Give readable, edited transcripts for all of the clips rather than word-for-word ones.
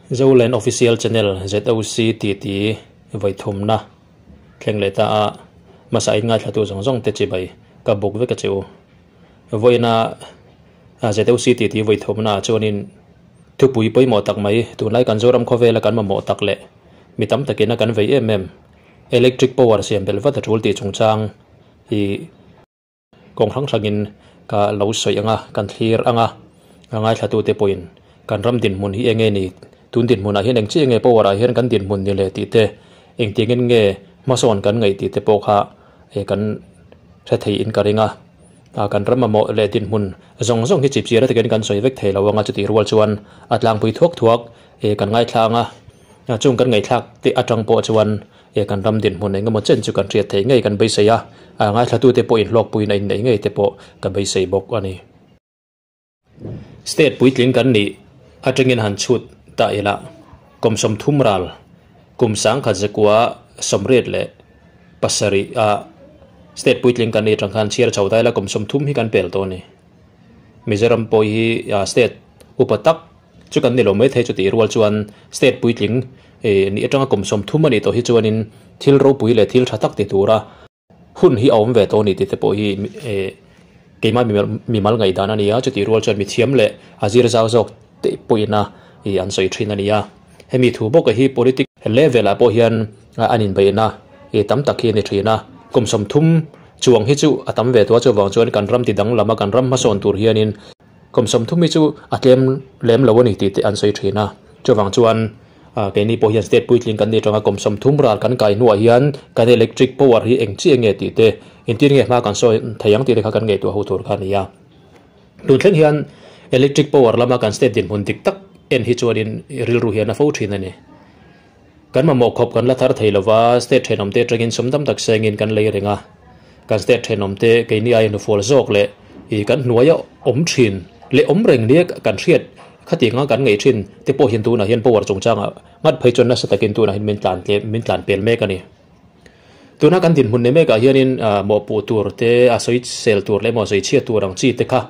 Zoland Official Channel, ZOC, titi vaithumna thleng leh ta a, hmasa in ngaithlatu zawng zawng te chibai ka buk vek a che u. Vawiina ZOC titi vaithumna ah chuanin thupui pawimawh tak mai tunlai kan Zoram khawvela kan mamawh tak leh mi tam takina kan vei em em electric power siam belh vat a tul tih chungchang hi Kawng hrang hrangin ka lo sawi ang a, kan thlir ang a, a ngaithlatute pawhin kan ram dinhmun hi eng nge ni, tun dinhmunah hian eng chiah nge power ah hian kan dinhmun ni le tih te, engtiangin nge hmasawn kan ngaih tih te pawh kha kan hre thei in ka ring a. Kan ram mamawh leh dinhmun zawng zawng hi chipchiar takin kan sawi vek thei lo ang a, chutih rual chuan a tlangpui thuak thuak kan ngaithla ang a, chung kan ngaihthlak te atang pawh chuan He kan ram dinhmun engemaw chen chu kan hriat theih ngei kan beisei a, a ngaithlatute pawh inhlawkpuiin a inneih ngei te pawh ka beisei bawk a ni. State puitling kan nih atangin han chhut ta ila, kum 30 ral, kum 1987 a state puitling kan nih atang khan chhiar chho ta ila kum 30 hi kan pel tawh a ni. Mizoram pawh hi state upa tak Chu kan ni lo mai thei chu tih rual chuan state puitling nih atanga kum 30 a nih tawh hi chuanin thil ropui leh thil tha tak ti tura hun hi a awm ve tawh a ni tih te pawh hi keimah mimal ngaihdan a ni a, chutih rual chuan mithiam leh a zir zau zawk te pawhin a an sawi thin a ni a. Hemi thu bawka hi politic level ah pawh hian an inbeihna tam tak hi a ni thin a, kum 30 chuang hi chu a tam ve tawh a, chuvang chuan kan ram ti danglam a kan ram hmasawn tur hianin Kum 30 hi chu a tlem lem lo a ni tih te an sawi thin a. Chuvang chuan keini pawh hian state puitling kan nih atanga kum 30 ral kan kai hnuah hian kan electric power hi eng chiah nge tih te, engtin nge hma kan sawi thei ang tih te kha kan ngaihtuah ho tur kha a ni a. Tun thleng hian electric power lama kan state dinhmun dik tak en hi chuanin rilru hian a fo thin a ni. Kan mamawh khawp kan la thar thei lova, state thenawmte atangin sum tam tak sengin kan lei reng a. Kan state thenawmte keini aiin hnufual zawk leh ih kan hnuaia awm thin leh awm reng nia kan hriat khatianga kan ngaih thin te pawh hian tunah hian power chungchangah ngat phei chuan nasa takin tunah hian min tlan tlem min tlan pel mek a ni. Tuna kan dinhmun nei mekah hianin mawhpuh tur te a sawi sel tur leh emaw sawi chhiat tur ang chi te kha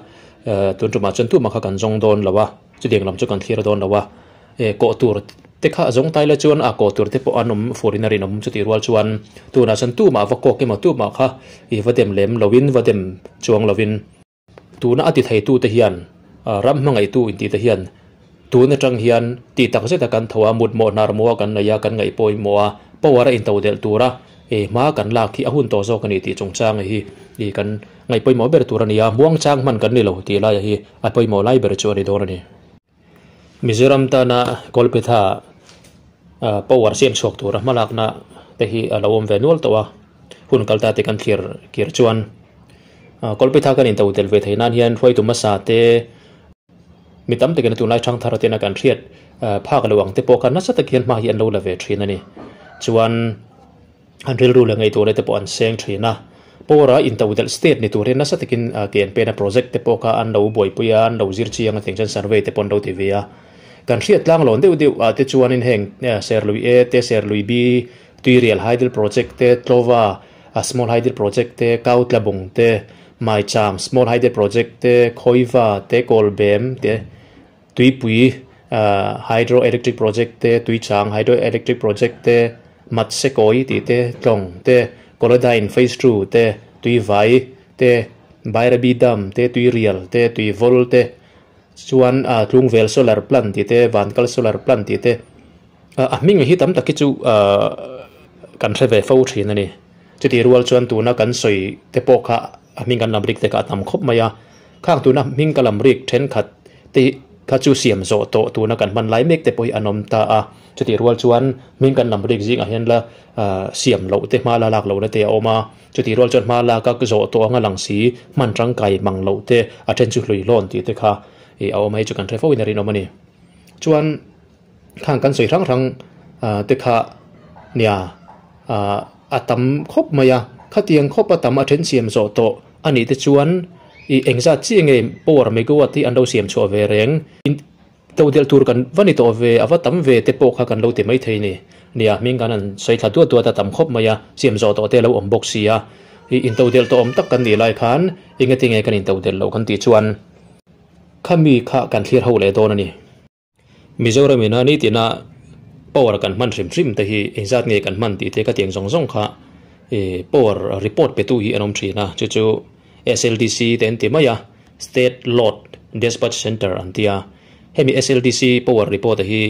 tun tumah chuan tumah kha kan zawng dawn lo a, chutiang lam chu kan thlir dawn lo a. Kawh tur te kha a zawng tai la chuan a kawh tur te pawh an awm furin a rinawm chutih rual chuan tunah chuan tumah va kawk emaw tumah kha i va dem lem lovin va dem chuang lovin tuna a ti theitu te hian ram hmangaihtu intih te hian tun atang hian tih tak zeta kan tho a mutmawh hnar maw a kan nei a kan ngaih pawimawh a power a into delh tura i hma kan lak hi a hun tawh zawk a ni tih chungchang hi i kan ngaih pawimawh ber tur a ni a muangchang hman kan ni lo tih laia hi a pawimawh lai ber chu a ni dawn a ni. Mizoram tana Kolpitha power siam chhuak tura hmalakna te hi a lo awm ve nual tawh a, hun kal ta te kan thlir kir chuan Kolpitha kan into tel ve theih nan hian hruaitu hmasa te mi tam takin a tunlai thang thar tena kan hriat phak lo ang te pawh kha nasa tak hian hma hi an lo la ve thin a ni. Chuan an rilru leh ngaihtuahna te pawh an seng thin a, power a intodelh state ni turin nasa takin ke an pen a, project te pawh kha an lo buaipui a, an lo zir chiang a, tiang chuan survey te pawh an lo ti ve a. Kan hriat tlang lawn deuh deuh ah te chuanin heng Serlui A te, Serlui B, Tuirial Hydel Project te, Tlova Small Hydel Project te, Kautlabung te, Maicham Small Hydel Project te, Khawiva te, Kawlbem te, Tuipui Hydro Electric Project te, Tuichang Hydro Electric Project te, Matsekawi tih te, Tlawng te, Kolodyne Phase II te, Tuivai te, Bairabi Dam te, Tuirial te, Tuivol te, chuan Tlungvel Solar Plant tih te, Vankal Solar Plant tih te, a hming hi tam tak hi chu kan hre ve fo thin a ni. Chutih rual chuan tuna kan sawi te pawh kha a hming kan lam rik te kha a tam khawp mai a. Khang tuna hming ka lam rik thenkhat te kha chu siam zawh tawh tuna kan hman lai mek te pawh hi an awm ta a. Chutih rual chuan hming kan lam rik zingah hian la siam loh te hma la lak lohna te a awm a. Chutih rual chuan hma lak a zawh tawh anga lang si hman tangkai mang loh te a then chu hlui hlawn tih te kha a awm a hei chu kan hre fo in a rinawm a ni. Chuan khang kan sawi hrang hrang te kha nia a tam khawp mai a, khatiang khawp a tam a then siam zawh tawh a nih te chuan ih engzat chiah nge power megawatt hi an lo siam chhuah ve reng todelh tur kan va ni tawh ve a va tam ve te pawh kha kan lo ti mai thei ni nia hming kan han sawi thla duat duat a tam khawp mai a siam zawh tawh te a lo awm bawk si a ih intodelh tawh awm tak kan nih lai khan engati nge kan intodelh loh kan tih chuan khami kha kan thlir ho leh dawn a ni. Mizoram ina nitina power kan hman hrim hrim te hi engzat nge kan hman tih te ka tiang zawng zawng kha power report pe tu hi an awm thin a, chu chu SLDC te an ti mai a, State Load Despatch Centre an ti a, hemi SLDC power report hi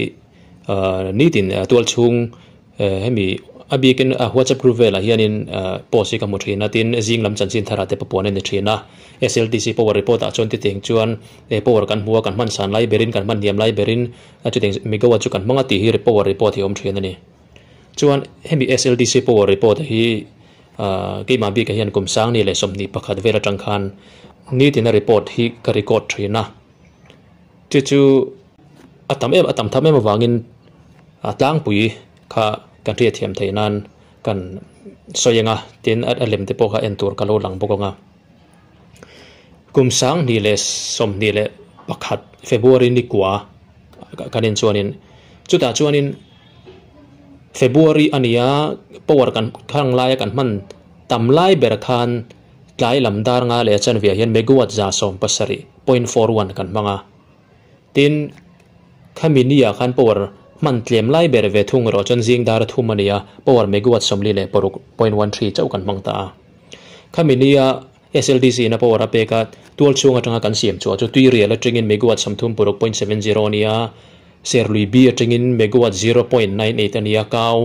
nitin tual chhung Hemi a bikin WhatsApp group velah hianin post hi ka hmu thin a, tin zing lam chanchin thar ah te pawh puan a ni thin a. SLTC power report ah chuan titeng chuan power kan hmu a, kan hman san lai berin, kan hman hniam lai berin chuteng megawatt chu kan hmang a tih hi power report hi a awm thin a ni. Chuan hemi SLTC power report hi keimah bikah hian kum sangni leh 21 vel atang khan nitina report hi ka record thin a. Chu chu a tam em a tam tham em avangin a tlangpui kha kan hriat thiam theih nan kan sawi ang a, tin a lem te pawh kha en tur ka lo lang bawk ang a. Kum 2021 February ni kua kan en chuanin chutah chuanin February a nia power kan khang laia kan hman tam lai ber khan tlai lam dar nga leh a chanve ah hian megawatt 170.41 kan hmang a. Tin, khami ni ah khan power hman tlem lai ber ve thung erawh chuan zing dar thum a ni a, power megawatt 46.13 chauh kan hmang ta a. Khami ni a SLDC in a power a pek a, tual chhung atanga kan siam chhuah chu tuirial atangin megawatt 36.70 a ni a, Serlui B atangin megawatt 0.98 a ni a, Kau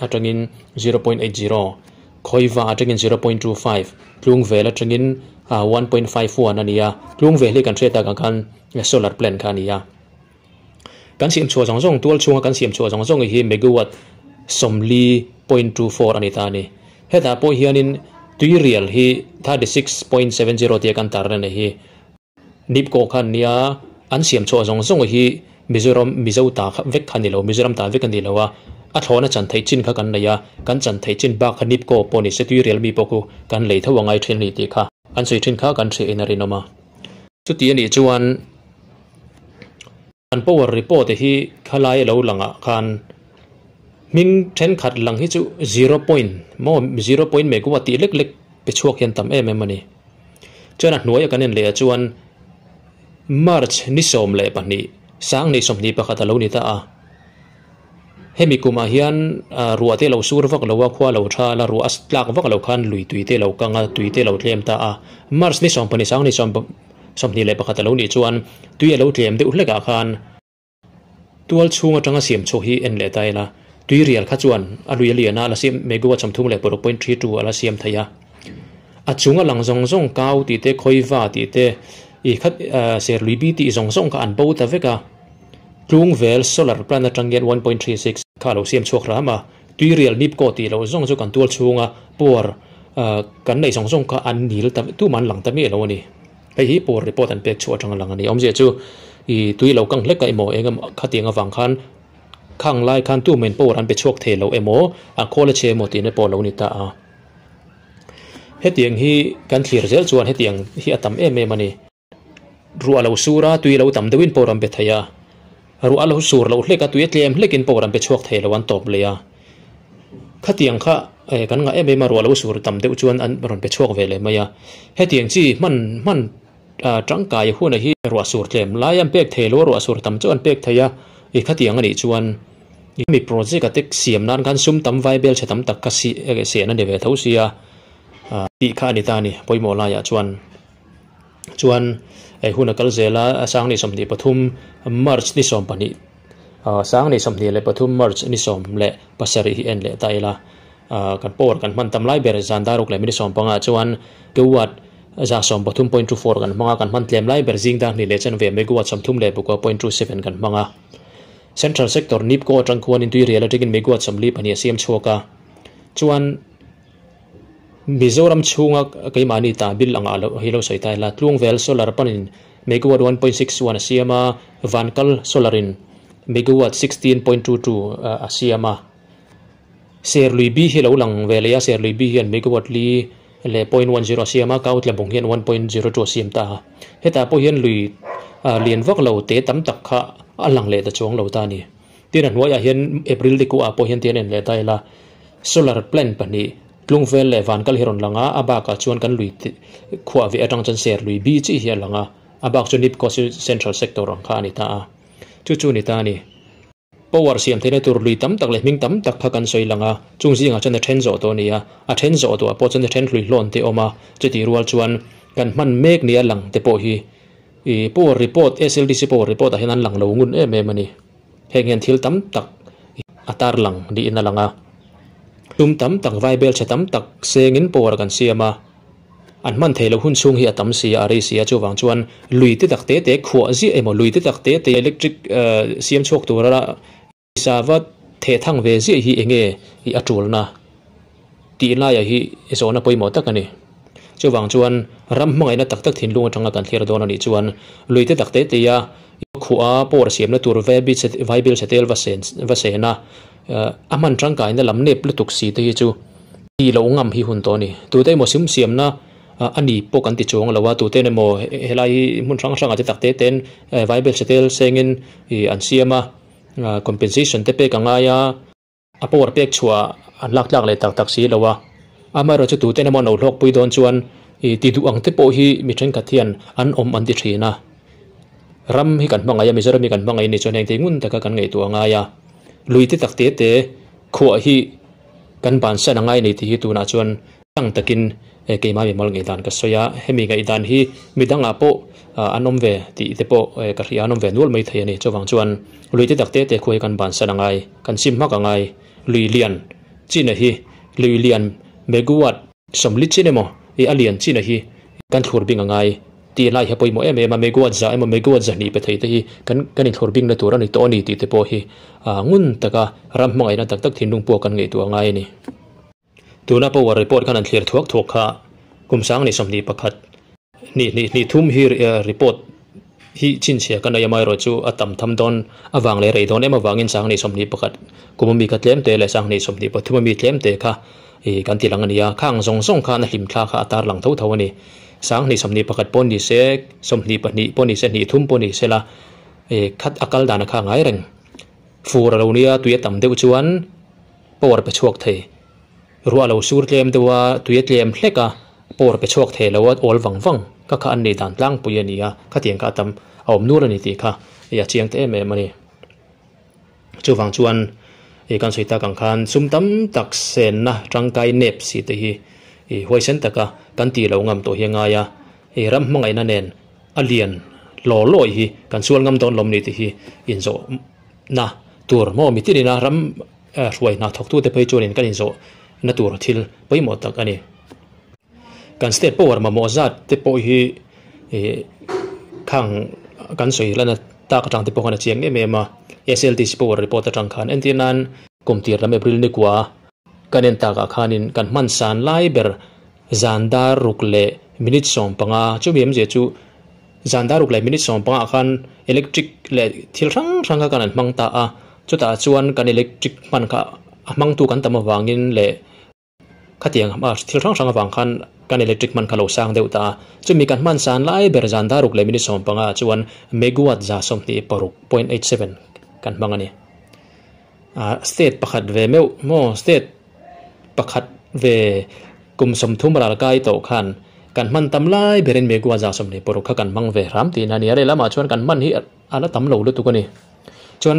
atangin 0.80. Khawiva atangin 0.25, Tlungvel atangin 1.51 a ni a, Tlungvel hi kan hriat tak ang khan solar plant kha a ni a. Kan siam chhuah zawng zawng, tual chhunga kan siam chhuah zawng zawng hi megawatt 40.24 a ni ta a ni. Hetah pawh hianin tuirial hi 36.70 tia kan tar na ni hi. Nipko khan nia an siam chhuah zawng zawng hi Mizoram Mizo ta kha vek kha ni lo, Mizoram ta vek a ni lo a, a thlawna chan theih chin kha kan nei a, kan chan theih chin bak kha Nipko pawh ni se tuirial mi pawh khu kan lei tho a ngai thin a ni tih kha an sawi thin kha kan hriahin a rinawm a. Chuti a nih chuan kan power report hi khalai lo langah khan hming thenkhat lang hi chu zero point maw zero point megawatt tih lek lek pe chhuak hian tam em em a ni. Chuan a hnuaia kan en leh ah chuan March ni 12 2021 a lo ni ta a. Hemi kumah hian ruah te lo sur vak lo a, khua lo tha la, ruah a tlak vak lo khan lui tui te lo kang a, tui te lo tlem ta a. March ni 12 2021 a lo nih chuan tui a lo tlem deuh hlek ah khan Tual chhung atanga siam chhuak hi en leh ta ila, tuirial kha chuan a lui a lian a, a la siam megawatt 36.32 a la siam thei a. A chung a lang zawng zawng kau tih te, khawiva tih te, i khat serlui bi tih zawng zawng kha an bo ta vek a. Tlungvel solar plant atang hian 1.36 kha a lo siam chhuak hram a, tuirial nipko tih loh zawng chu kan tual chhunga power kan neih zawng zawng kha an nil ta tumah an lang ta miah lo a ni. Hei hi power report an pek chhuah atanga lang a ni. Awmzia chu i tui lo kang hlek a emaw eng emaw khatiang avang khan khang lai khan tu main power an pe chhuak thei lo emaw a khawl a chhe emaw tihna pawh a lo ni ta a. Hetiang hi kan thlir zel chuan hetiang hi a tam em em a ni. Ruah lo sur a, tui lo tam deuhin power an pe thei a. Ruah a lo sur loh hlek a, tui a tlem hlekin power an pe chhuak thei lo an tawp leh a. Khatiang kha kan ngah em em a, ruah lo sur tam deuh chuan an rawn pe chhuak ve leh mai a. Hetiang chi hman hman tangkai huna hi ruah sur tlem lai an pek thei lo a, ruah sur tam chu an pek thei a. I khatiang a nih chuan mi project a te siam nan khan sum tam vai bel chhe tam tak kha sian a ni ve tho sia tih kha a ni ta a ni pawimawh laiah chuan. Chuan hei hun a kal zel a, 2023 March ni 12 2023 March ni 17 hi en leh ta ila, kan power kan hman tam lai ber zan daruk leh minute 15 chuan kilowatt 113.24 kan hmang a, kan hman tlem lai ber zing dar hnih leh chanve megawatt 33.27 kan hmang a. Central sector NEEPCO atang khuanin tuirial atangin megawatt 42 a siam chhuak a, chuan Mizoram chhunga keimahni ta bill anga loh hi lo sawi ta ila, Tlungvel solar panin megawatt 1.61 a siam a, Vankal solar in megawatt 16.22 a siam a. Serlui B hi lo lang ve leh a, Serlui B hian megawatt li leh point one zero a siam a, Kautlabung hian 1.02 a siam ta a. Hetah pawh hian lui lian vak lo te tam tak kha a lang leh ta chuang lo ta a ni. Tin a hnuaiah hian April ni kuah pawh hian tian en leh ta ila, solar plant pahnih Tlungvel leh Vankal hi rawn lang a, a bakah chuan kan lui khuah ve atang chuan ser lui bi chi hi a lang a, a bak chu NEEPCO chu central sector ang kha a ni ta a. Chu chu ni ta a ni. Power siam theihna tur lui tam tak leh hming tam tak kha kan sawi lang a, chung zingah chuan a then zawh tawh a ni a, a then zawh tawhah pawh chuan a then hlui hlawn te a awm a, chutih rual chuan kan hman mek nia lang te pawh hi ih power report SLDC power report ah hian an lang lo ngun em em a ni. Heng hian thil tam tak a tarlang niin a lang a, tum tam tak vaibel chhe tam tak sengin power kan siam a. An hman thei loh hun chhung hi a tam si a, a rei si a, chuvang chuan lui te tak te te khuah ziah emaw lui te tak te te electric siam chhuak tura sava theh thang ve ziah hi enge i a tulna tih laiah hi zawhna pawimawh tak a ni. Chuvang chuan ram hmangaihna tak tak thinlung atanga kan thlir dawn a nih chuan lui te tak te te a khuah a power siamna tur vaibil chhetel va sen va sen a, a hman tangkaina lam nep lutuk si te hi chu Tih loh ngam hi hun tawh a ni. Tute emaw sim siamna a ni pawh kan ti chuang lo a, tuten emaw helai hi hmun hrang hrangah te tak te ten vaibel satel sengin an siam a, compensation te pek a ngai a, a power pek chhuah an lak tlak leh tak tak si lo a. Amaherawhchu tuten emaw an lo hlawkpui dawn chuan ti duh ang te pawh hi mi thenkhat hian an awm an ti thin a. Ram hi kan hmangaih a, Mizoram hi kan hmangaih a nih chuan heng te ngun taka kan ngaihtuah a ngai a. Lui te tak te te khuah hi Kan bansan a ngai nei tih hi tunah chuan tlang takin keimah mimal ngaihdan ka sawi a, hemi ngaihdan hi midangah pawh an awm ve tih te pawh ka hria an awm ve nual mai thei a ni. Chuvang chuan lui te tak te te khuai kan bansan a ngai, kan sim hmak a ngai. Lui lian china hi lui lian megawatt sawmli chin emaw i a lian china hi kan thlur bing a ngai. Tih lai hi a pawimawh em em a, megawatt za emaw megawatt zahnih pe thei te hi kan kan inthlur bingna tur a ni tawh a ni tih te pawh hi ngun taka ram hmangaihna tak tak thinlung pawh kan ngaihtuah a ngai a ni. Tuna power report khan an thlir thuak thuak kha kum sang ni 21 hnih hnih hnih thum hi report hi chhinchhiah kan nei a, amaherawhchu chu a tam tham dawn avang leh rei dawn em avangin sang ni 21 kum ami kha tlem te leh sang ni 23 ami tlem te kha kan ti lang a ni a, khang zawng zawng khan a hlimthla kha a tarlang tho tho a ni. 2021 pawh ni se, 22 pawh ni se, hnih thum pawh ni se la, khat a kal dan a kha ngai reng. Fur a lo nia tui a tam deuh chuan power pe chhuak thei. Ruah a lo sur tlem deuh a, tui a tlem hlek a, power pe chhuak thei lo a awl vang vang. Ka kha an nei dan tlangpui a ni a, khatiang kha a tam a awm nual a ni tih kha a chiang ta em em a ni. Chuvang chuan i kan sawi tak ang khan sum tam tak senna tangkai nep si te hi i huaisen taka kan tih loh ngam tawh hi a ngai a, i ram hmangaihna nen a lian hlaw lawi hi kan sual ngam dawn lawm ni tih hi inzawhna tur maw mi tinina ram hruai hna thawktute phei chuanin kan inzawhna tur thil pawimawh tak a ni. Kan state power mamawh zat te pawh hi ih khang kan sawi lana tak atang te pawh khan a chiang em em a, SLTC power report atang khan entir nan kum tir lam April ni kua kan en takah khanin kan hman san lai ber zan dar ruk leh minute 15 chumi awmzia chu zan dar ruk leh minute 15 ah khan electric leh thil hrang hrang kha kan han hmang ta a, chutah chuan kan electric hman kha a hmangtu kan tam avangin leh Khatiang thil hrang hrang avang khan kan electric hman kha lo sang deuh ta a, chumi kan hman san lai ber zan dar ruk leh minute 15 ah chuan megawatt 26.87 kan hmang a ni. State pakhat ve meuh maw state pakhat ve kum 30 ral kai tawh khan kan hman tam lai berin megawatt 26 kha kan hmang ve hram tihna a ni a, lehlamah chuan kan hman hi a la tam lo lutuk a ni. Chuan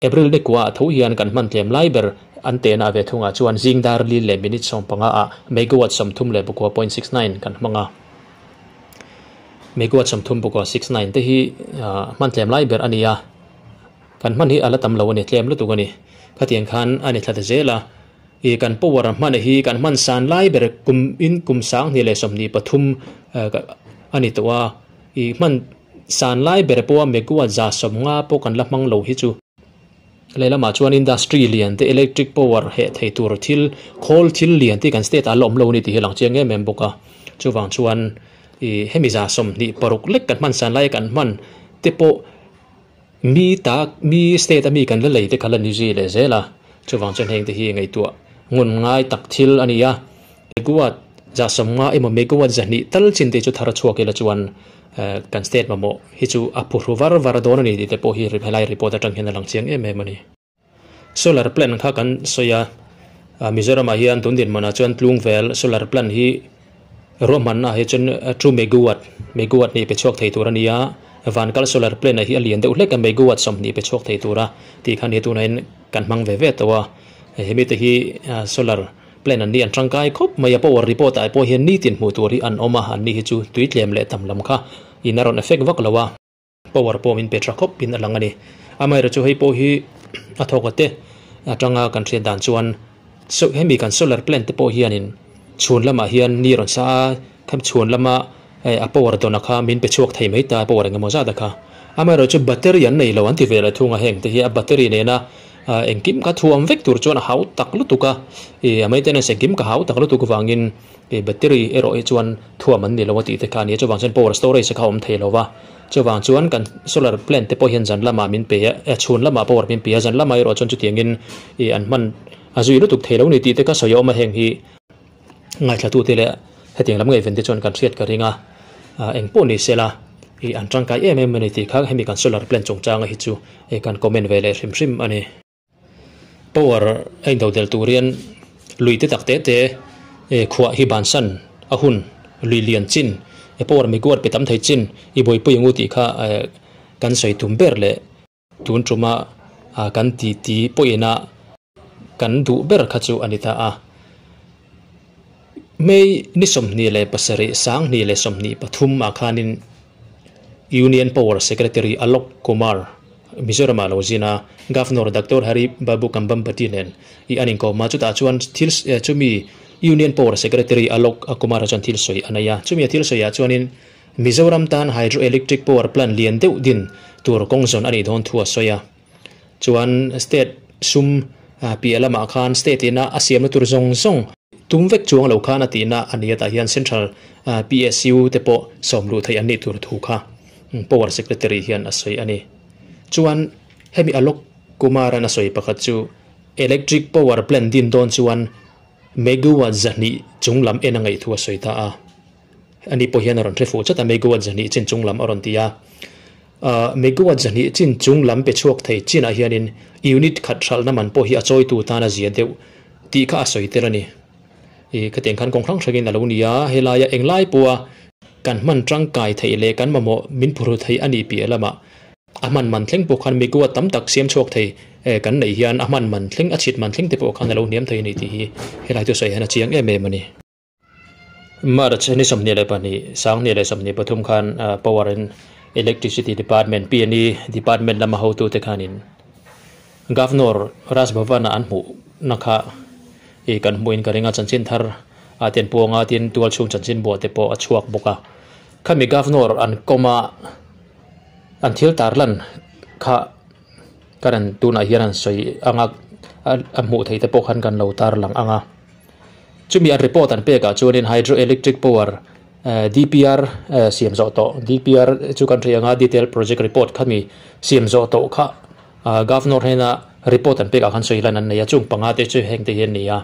April ni kua ah tho hian kan hman tlem lai ber an tehna ve thungah chuan zing dar li leh minute 15 ah megawatt 39.69 kan hmang a. Megawatt 39.69 te hi hman tlem lai ber a ni a, kan hman hi a la tam lo a ni, tlem lutuk a ni. Khatiang khan a ni thla ta zel a, ih kan power hman hi kan hman san lai ber kum in kum 2023 a ni tawh a, ih hman San lai ber pawha megawatt 50 pawh kan la hmang lo hi chu. Lehlamah chuan industry lian te electric power heh thei tur thil khawl thil lian te kan state ah la awm lo a ni tih hi a lang chiang em em bawk a. Chuvang chuan ih hemi 26 lek kan hman san laia kan hman te pawh mi ta mi state a mi kan la lei te kha la ni zui leh zel a. Chuvang chuan heng te hi ngaihtuah ngun ngai tak thil a ni a. Megawatt 50 emaw megawatt 200 tal chin te chu thar chhuak ila chuan kan state mamawh hi chu a phuhru var var dawn a ni tih te pawh hi helai report atang hian a lang chiang em em a ni. Solar plant kha kan sawi a, Mizoramah hian tun dinhmunah chuan tlungvel solar plant hi ruahmanna ah hi chuan 2 megawatt, megawatt hnih pe chhuak thei tur a ni a, Vankal solar plant a hi a lian deuh hlek a megawatt 20 pe chhuak thei tura tih kha ni tunah hian kan hmang ve ve tawh a hemi te hi solar plant an ni an tangkai khawp mai a power report ah pawh hian nitin hmuh tur hi an awm a an ni hi chu tui tlem leh tam lam kha in a rawn effect vak lo a power pawh min pe tha khawp in a lang a ni amaherawhchu chu hei pawh hi a thawk a te atanga kan hriat dan chuan hemi kan solar plant te pawh hianin chhun lamah hian ni rawn sa a kham chhun lama a power dawn a kha min pe chhuak thei mai ta power engemaw zat a kha amaherawhchu chu battery an nei lo an ti ve leh thung a heng te hi a battery nena engkim kha thuam vek tur chuan a hau tak lutuk a a maintenance engkim ka hau tak lutuk vangin battery erawh hi chuan thuam an ni lo a tih te kha a ni a chuvang chuan power storage kha a awm thei lo va chuvang chuan kan solar plant te pawh hian zan lamah min pe a chhun lamah power min pe a zan lamah erawh chuan chutiangin an hman a zui lutuk thei lo ni tih te kha sawi a awm a heng hi ngaithla tu te leh hetiang lam ngaihven te chuan kan hriat ka ring a eng pawh ni sela an tangkai em em a ni tih kha hemi kan solar plant chungchanga hi chu kan comment ve leh hrim hrim a ni. Power a indodel tur hian lui te tak te te khuah hi bansan a hun lui lian chin power megawatt pe tam thei chin i buaipui ang u tih kha kan sawi tum ber leh tun tuma kan ti ti pawhin a kan duh ber kha chu a ni ta a. May ni 27 2023 ah khanin Union Power Secretary Alok Kumar Mizoram ah lo zin a, Governor Doctor Hari Babu Kambhampati nen i an inkawm a, chutah chuan thil chumi Union Power Secretary Alok Kumar chuan thil sawi a nei a, chumi a thil sawi ah chuanin Mizoram tan hydroelectric power plant lian deuh din tur kawng zawn a nih dawn thu a sawi a. Chuan state sum piah lamah khan state ina a siamna tur zawng zawng tum vek chuang lo khan a tihna a ni a, tah hian Central PSU te pawh sawm luh theih an nih tur thu kha Power Secretary hian a sawi a ni. Chuan hemi Alok Kumar-a'n a sawi pakhat chu electric power plant din dawn chuan megawatt 200 chung lam en a ngaih thu a sawi ta a. Ani pawh hian a rawn hre fuh chat a, megawatt 200 chin chung lam a rawn ti a. Megawatt 200 chin chung lam pe chhuak thei chinah hianin unit khat hralhna man pawh hi a chawitu tan a zia deuh tih kha a sawi tel a ni. Khatiang khan kawng hrang hrangin a lo ni a, helaia englai pawha kan hman tangkai theih leh kan mamawh min phurhu theih a nih piah lamah a hman man thleng pawh khan megawatt tam tak siam chhuak thei kan neih hian a hman man thleng, a chhit man thleng te pawh khan a lo hniam thei a ni tih hi helai chu sawi hian a chiang em em a ni. March ni 22, 2023 khan Power and Electricity Department, PNE, Department lama hotute khanin Governor Raj Bhavan-a an hmuhna kha i kan hmuhin ka ring a, chanchin thar a ten puanga tin tual chhung chanchin buah te pawh a chhuak bawk a. Khami Governor an kawm a, an thil tarlan kha karan tunah hian an sawi anga a hmuh theih te pawh khan kan lo tarlang ang a. Chumi an report an pekah chuanin hydroelectric power DPR siam zawh tawh, DPR chu kan hria anga detailed project report khami siam zawh tawh kha Governor hnena report an pekah khan sawi lan an nei a, chung panga te chu heng te hi an ni a,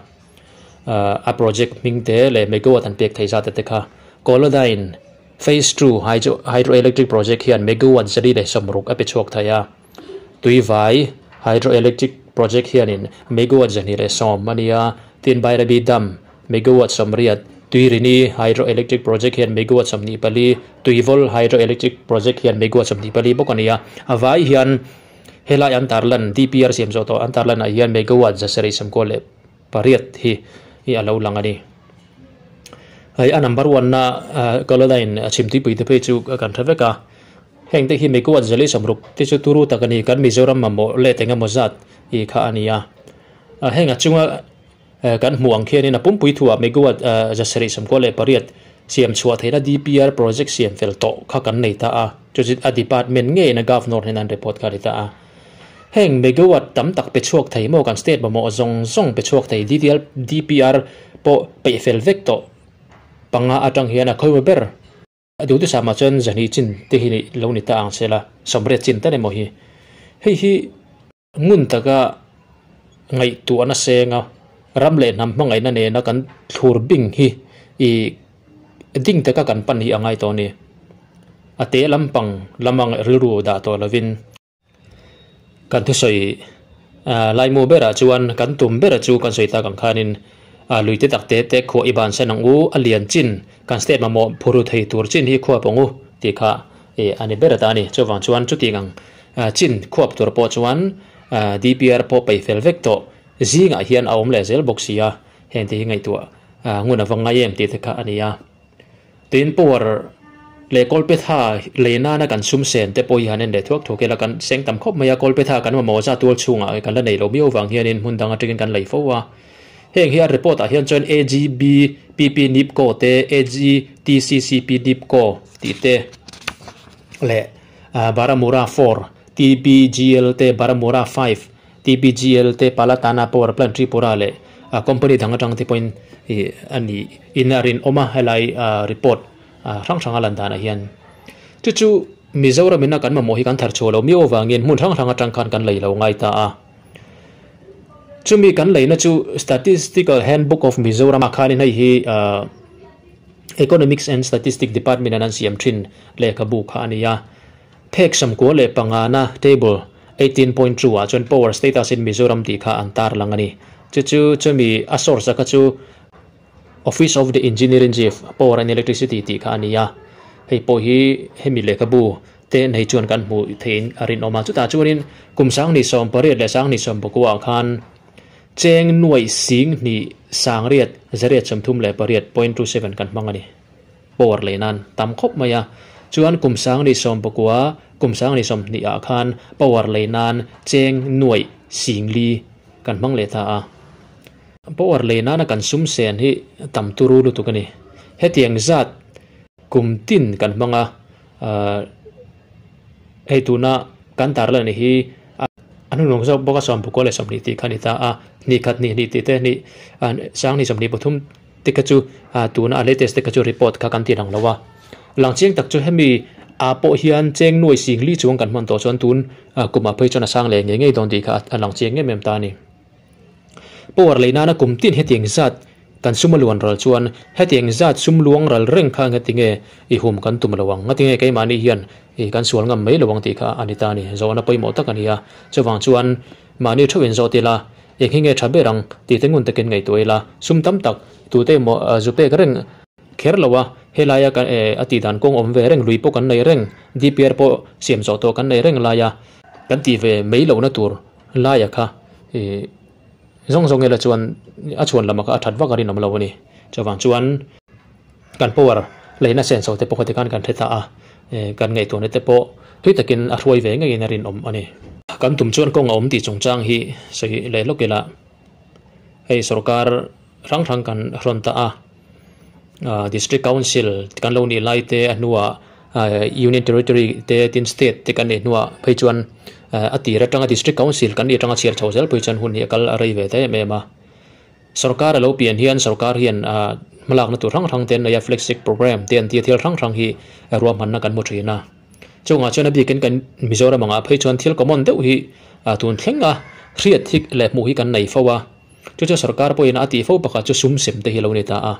a project hming te leh megawatt an pek theih zat te kha Kolodyne Phase 2 hydroelectric project hian megawatt 160 a pe chhuak thei a. Tuivai Hydroelectric Project hianin megawatt 210 a ni a, tin Bairabi Dam megawatt 80, Tuirini Hydroelectric Project hian megawatt 24, Tuivol Hydroelectric Project hian megawatt 24 bawk a ni a. A vai hian helai an tarlan DPR siam zawh tawh an tarlanah hian megawatt 798 hi hi a lo lang a ni. Hei a number one na Kolodyne chhimtuipui te phei chu kan hre vek a. Heng te hi megawatt 160 te chu turu tak a ni, kan Mizoram mamawh let eng emaw zat hi kha a ni a. Heng a chunga kan hmuh ang khianin a pumpui thuah megawatt 798 siam chhuah theihna DPR project siam fel tawh kha kan nei ta a, chu chu a department ngeiin a governor hnena an report kha a ni ta a. Heng megawatt tam tak pe chhuak thei maw kan state mamawh zawng zawng pe chhuak thei DPR pawh peih fel vek tawh panga atang hian a khawimaw ber. A duhtu samah chuan 200 chin te hi lo ni ta ang sela, 80 chin tal emaw hi. Hei hi ngun taka ngaihtuahna senga ram leh hnam hmangaihna nena kan thlur bing hi i ding taka kan pan hi a ngai tawh a ni. A te lampang lama rilru dah tawh lovin. Kan thusawi laimu berah chuan kan tum berah chu kan sawi tak ang khanin lui te tak te te khuah i bansan ang u, a lian chin kan state mamawh phuru thei tur chin hi khuap ang u tih kha A ni ber ata a ni. Chuvang chuan chutiang ang chin khuap tur pawh chuan DPR pawh peih fel vek tawh zingah hian a awm leh zel bawk si a, heng te hi ngaihtuah ngun a va ngai em tih te kha a ni a. Tin, power leh kawlpetha lei nana kan sum sen te pawh hi han en leh thuak thuak ila kan seng tam khawp mai a, kawlpetha kan mamawh zat tual chhungah kan la nei lo miau vang hianin hmun dang atangin kan lei fo a. Heng hi a report ah hian chuan AGB PP Nipco te, AGTCCP Nipco tih te leh Baramura 4 TBGL te, Baramura 5 TBGL te, Palatana Power Plant Tripura leh company dang atang te pawhin a ni in a rinawm a helai report hrang hrang a lan danah hian. Chu chu Mizoram in a kan mamawh hi kan thar chhuah lo miau avangin hmun hrang hrang atang khan kan lei lo ngai ta a. Chumi kan leina chu Statistical Handbook of Mizoram ah khanin hei hi Economics and Statistics Department in an siam thin lehkhabu kha a ni a. Phek 95 na table 18.2 ah chuan Power Status in Mizoram tih kha an tarlang a ni. Chu chu chumi a source a kha chu Office of the Engineer in Chief, Power and Electricity tih kha a ni a. Hei pawh hi hemi lehkhabu te nei chuan kan hmuh theihin a rinawm a. Chutah chuanin kum 2018 leh 2019 ah khan cheng nuaih sing hnih sangriat zariat 38.27 kan hmang a ni. Power lei nan tam khawp mai a. Chuan kum 2019 kum 2020 ah khan power lei nan cheng nuaih sing li kan hmang leh ta a. Power lei nana kan sum sen hi tam turu lutuk a ni. Hetiang zat kum tin kan hmang a, hei tuna kan tarlan hi a hnunung zawk bawk a 29 leh 20 tih kha a ni ta a, hnih khat hnih hnih tih te hnih 2023 te kha chu tuna a latest te kha chu report kha kan ti lang lo a. Lang chiang tak chu hemi ah pawh hian cheng nuai sing li chuang kan hman tawh chuan tun kumah phei chuan a sang leh ngei ngei dawn tih kha a lang chiang em em ta a ni. Power lei nana kum tin hetiang zat kan sum a luan ral chuan hetiang zat sum luang ral reng kha ngatinge i hum kan tum lo ang, ngatinge keimahni hian i kan sual ngam mai lo ang tih kha a ni ta a ni. Zawhna pawimawh tak a ni a, chuvang chuan mahni theuhin zawt ila eng hi nge tha ber ang tih te ngun takin ngaihtuah ila, sum tam tak tute emaw zu pek reng kher lo a, helaia kan a tih dan kawng awm ve reng lui pawh kan nei reng, DPR pawh siam zawh tawh kan nei reng laia kan tih ve mai lohna tur laia kha i zawng zawng ila chuan a chhuan lamah kha a that vak a rinawm lo a ni. Chuvang chuan kan power leina senso te pawh kha tikhan kan hre ta a, kan ngaihtuahna te pawh tui takin a hruai ve ngeiin a rinawm a ni. Kan tum chuan kawng a awm tih chungchang hi sawi leh lawk ila hei sorkar hrang hrang kan hrawn ta a, District Council kan lo nih lai te a hnuah Union Territory te tin State te kan nih hnuah phei chuan a tir atanga District Council kan nih atanga chhiar chho zel phei chuan hun hi a kal a rei ve ta em em a. Sorkar a lo pian hian sorkar hian hmalakna tur hrang hrang te an nei a, flagship programme te an tia thil hrang hrang hi ruahmanna kan hmu thin a. Chungah chuan a bikin kan Mizoram angah phei chuan thil common deuh hi tun thleng a hriat hi leh hmuh hi kan nei fo a. Chu chu sorkar pawhin a tih fo pakhat chu sum sem te hi a lo ni ta a.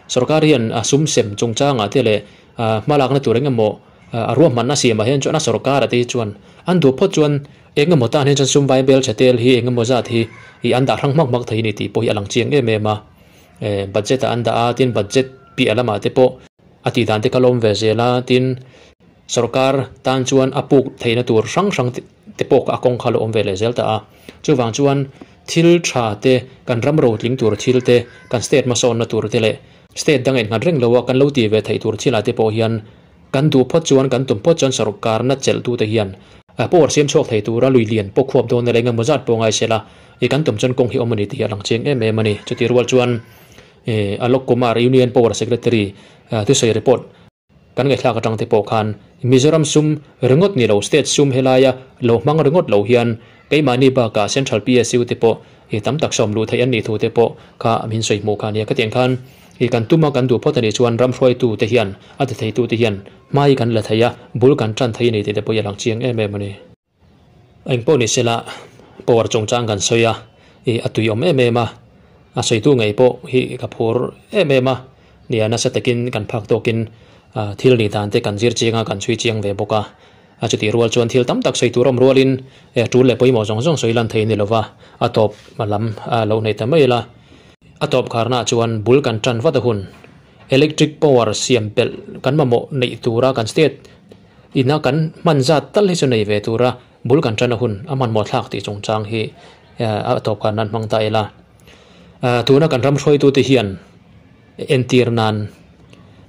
Sorkar hian a sum sem chungchangah te leh hmalakna tur eng emaw a ruahmanna siamah hian chuan a sorkar te hi chuan an duh phawt chuan eng emaw tan hian chuan sum vai bel tha tel hi eng emaw zat hi ih an dah hrang hmak hmak thei a ni tih pawh hi a lang chiang em em a. Budget ah an dah a, tin budget piah lamah te pawh a tih dan te kha lawm ve zel a, tin sorkar tan chuan a puk theihna tur hrang hrang te pawh a kawng kha lo awm ve leh zel ta a. Chuvang chuan thil tha te, kan ram rotling tur thil te, kan state hmasawnna tur te leh state dang innghat reng lo a kan lo ti ve theih tur thilah te pawh hian kan duh phawt chuan, kan tum phawt chuan sorkarna chelhtute hian power siam chhuak thei tura lui lian pawh khuap dawn ila engemaw zat pawh ngai sela i kan tum chuan kawng hi awm a ni tih hi a lang chiang em em a ni. Chutih rual chuan Alok Kumar, Union Power Secretary thusawi report Kan ngaihthlak atang te pawh khan Mizoram sum ringawt ni lo, state sum helaia lo hmang ringawt lo hian keimahni bakah Central PSU te pawh i tam tak sawm luh theih an nih thu te pawh kha min sawi hmuh kha a nia. Khatiang khan i kan tuma kan duh phawt a nih chuan ram hruaitu te hian, a ti theitu te hian hmai kan la thei a, bul kan tan thei a ni tih te pawh hi a lang chiang em em a ni. Engpawh ni sela power chungchang kan sawi a, ih a tui awm em em a, a sawitu ngei pawh hi ka phur em em a, nia nasa takin kan phak tawkin thil nih dan te kan zir chiang a, kan chhui chiang ve bawk a, a chutih rual chuan thil tam tak sawi tur awm rualin tul leh pawimawh zawng zawng sawi lan thei a ni lova, a tawp lam lo nei ta mai ila, a tawp kharnaah chuan bul kan tan vat a hun, electric power siam pelh kan mamawh neih tura kan state. Ina kan hman zat tal hi chu nei ve tura bul kan tan a hun a hmanhmawh thlak tih chungchang hi a tawp khan an hmang ta ila. Tuna kan ram hruaitute hian entir nan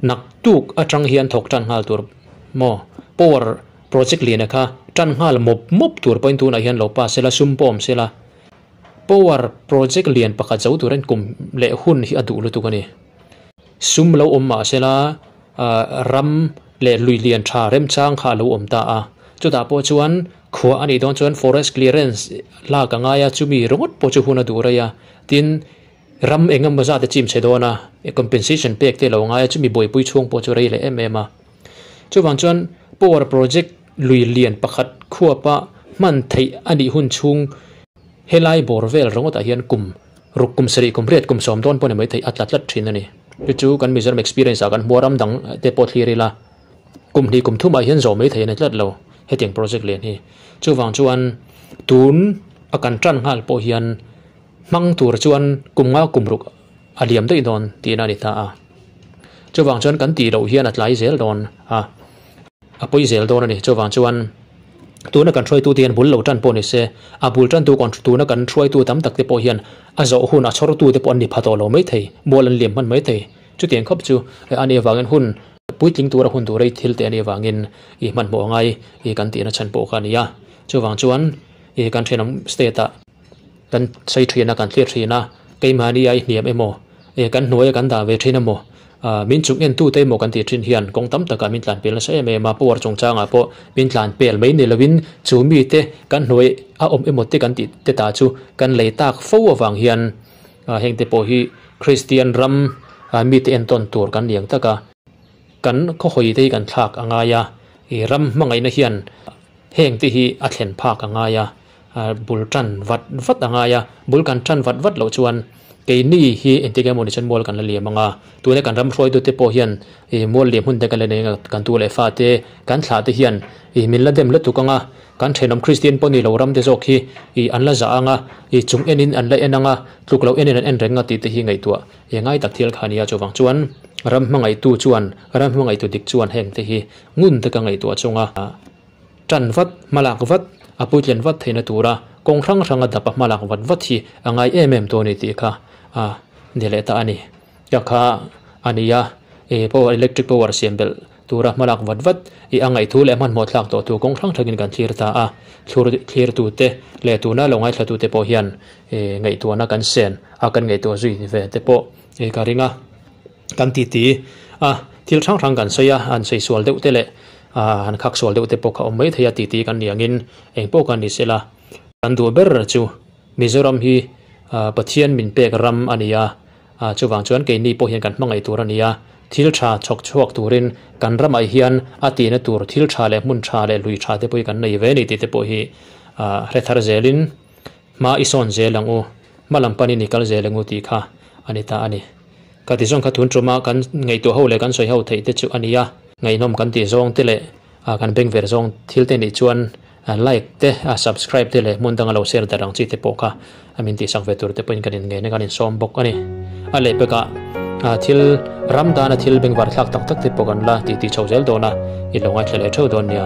naktuk atang hian thawk tan nghal tur maw power project lian kha tan nghal mawp mawp tur pawhin tunah hian lo pass sela sum pawh awm sela power project lian pakhat zo turin kum leh hun hi a duh lutuk a ni. Sum lo awm mah sela ram leh lui lian tha remchang kha a lo awm ta a, chutah pawh chuan khuah a nih dawn chuan forest clearance lak a ngai a, chumi ringawt pawh chu hun a duh rei a, tin ram eng emaw zat a chim chhe dawn a, compensation pek te a lo ngai a, chumi buaipui chhung pawh chu rei leh em em a. Chuvang chuan power project lui lian pakhat khuapa hman theih a nih hun chhung Helai bawr vel ringawtah hian kum ruk kum sarih kum riat kum sawm dawn pawh ni maithei a tla tlat thin a ni. Chu chu kan Mizoram experience ah kan hmuh a ram dang te pawh thlir ila kum hnih kum thumah hian zawh maithei a ni tlat lo hetiang project lian hi. Chuvang chuan tun a kan tan nghal pawh hian hmang tur chuan kum nga kum ruk a liam daih dawn tihna a ni ta a. Chuvang chuan kan tih loh hian a tlai zel dawn a. A pawi zel dawn a ni. Chuvang chuan tuna kan hruaitute hian bul lo tan pawh ni se, a bul tantu kawn tuna kan hruaitu tam tak te pawh hian a zawh hun a chhawrtute pawh an ni pha tawh lo maithei, mual an liam hman maithei. Chutiang khawp chu a nih avangin hun puitling tura hun tur ei thil te a nih avangin i hmanhmawh a ngai i kan tihna chhan pawh kha a ni a. Chuvang chuan i kan thenawm state ah kan sawi thin a, kan thlir thin a, keimahni a i hniam emaw, kan hnuaia kan dah ve thin emaw, min chung entute emaw kan tih thin hian kawng tam takah min tlan pel nasa em em a, power chungchangah pawh min tlan pel mai ni lovin chu mite kan hnuai a awm emaw te kan tih te ta chu kan lei tak fo avang hian hengte pawh hi Kristian ram mite entawn tur kan ni ang tak a, kan khawhawi te hi kan thlak a ngai a, ram hmangaihna hian hengte hi a thlen phak a ngai a. Bul tan vat vat a ngai a, bul kan tan vat vat loh chuan keini hi engtik emaw ni chuan mual kan la liam ang a, tuna kan ram hruaitute pawh hian ih mual liam hun te kan la nei ang a, kan tu leh fate kan thlah te hian ih min la dem lutuk ang a, kan thenawm Kristian pawh ni lo ram te zawk hi ih an la zah ang a, ih chung enin an la en ang a, tluk loh enin an en reng a tih te hi ngaihtuah ih ngai tak thil kha a ni a, chuvang chuan ram hmangaihtu chuan ram hmangaihtu dik chuan heng te hi ngun taka ngaihtuah chunga. Tan vat, hmalak vat, a puitlen vat theihna tura kawng hrang hranga dap a hmalak vat vat hi a ngai em em tawh a ni tih kha a ni leh ta a ni. Ka kha a ni a, i power electric power siam belh tura hmalak vat vat i a ngaihthu leh hmanhmawh thlak tawh thu kawng hrang hrangin kan thlir ta a, thlur thlirtute leh tuna lo ngaithlatute pawh hian i ngaihtuahna kan sen a kan ngaihtuah zui ve te pawh i ka ring a, kan titi a thil hrang hrang kan sawi a, an sawi sual deuh te leh Aaa han khak sual deuh te pawh kha awm mai thei a tih tih kan ni angin eng pawh kan ni sela kan duh ber chu Mizoram hi Pathian min pek ram a ni a, chuvang chuan keini pawh hian kan hmangaih tur a ni a, thil tha chhawk chhuak turin kan ramah hian a tihna tur thil tha leh hmun tha leh lui tha te pawh hi kan nei ve a ni tih te pawh hi hre thar zelin hma i sawn zel ang u, hma lam panin i kal zel ang u tih kha a ni ta a ni. Ka ti zawng kha tun tuma kan ngaihtuah ho leh kan sawi ho theih te chu a ni a, ngaihnawm kan tih zawng te leh kan beng ver zawng thil te nih chuan like te, subscribe te leh hmun danga lo share darh ang chi te pawh kha min tihsak ve tur te pawhin kan inngeihna kan insawm bawk a ni. A lehpekah thil ram dana thil bengvar thlak tak tak te pawh kan la tih tih chho zel dawn a, i lo ngaithla leh theuh dawn nia.